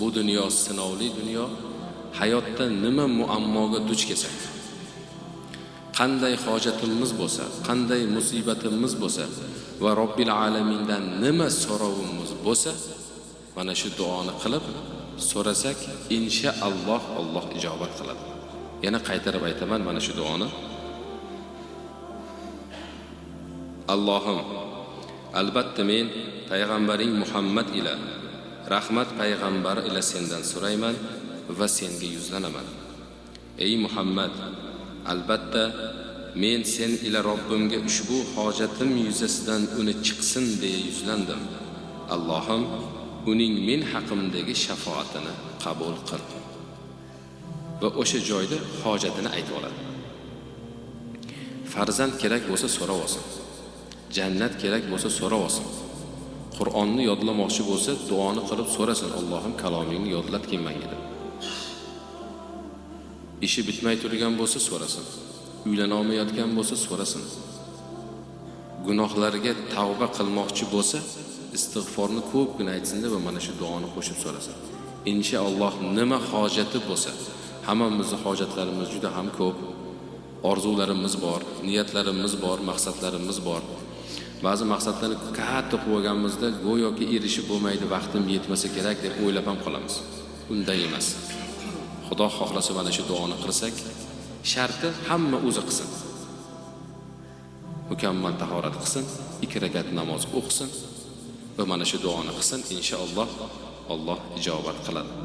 Bu dunyo sinovli dunyo. Hayotda nima muammoga duch kelsak, qanday hojatimiz bo'lsa, qanday musibatimiz bo'lsa va Robbil alamindan nima so'rovimiz bo'lsa, mana shu duoni qilib so'rasak, inshaalloh Alloh ijobat qiladi. Yana qaytarib aytaman mana shu duoni. Allohim, albatta men payg'ambaring Muhammad ila rahmat payg'ambari ila sendan so'rayman va senga yuzlanaman. Ey Muhammad, albatta men sen ila Robbimga ushbu hojatim yuzasidan uni chiqsin deya yuzlandim. Allohim, uning men haqimdagi shafoatini qabul qil. Va o'sha joyda hojatini aytib oladi. Farzand kerak bo'lsa so'rab olsin. Jannat kerak bo'lsa so'rab olsin. Qur'onni yodlamoqchi bo'lsa duoni qilib so'rasin, Allohim kalomingni yodlatgin menga deb. Ishi bitmay turgan bo'lsa so'rasin. Uylana olmayotgan bo'lsa so'rasin. Gunohlarga tavba qilmoqchi bo'lsa istig'forni ko'pgina aytsin va mana shu duoni qo'shib so'rasin. Inshaalloh nima hojati bo'lsa, hammamizning hojatlarimiz juda ham ko'p. Orzularimiz bor, niyatlarimiz bor, maqsadlarimiz bor. Ba'zi maqsadlarni katta qilib olganimizda go'yoki erishib bo'lmaydi, vaqtim yetmasa kerak deb o'ylab ham qolamiz. Unday emas. Xudo xohlasa mana shu duoni qilsak, sharti hamma o'zi qilsin. Mukammal tahorat qilsin, 2 rakat namoz o'qisin va mana shu duoni qilsin, inshaalloh Alloh ijobat qiladi.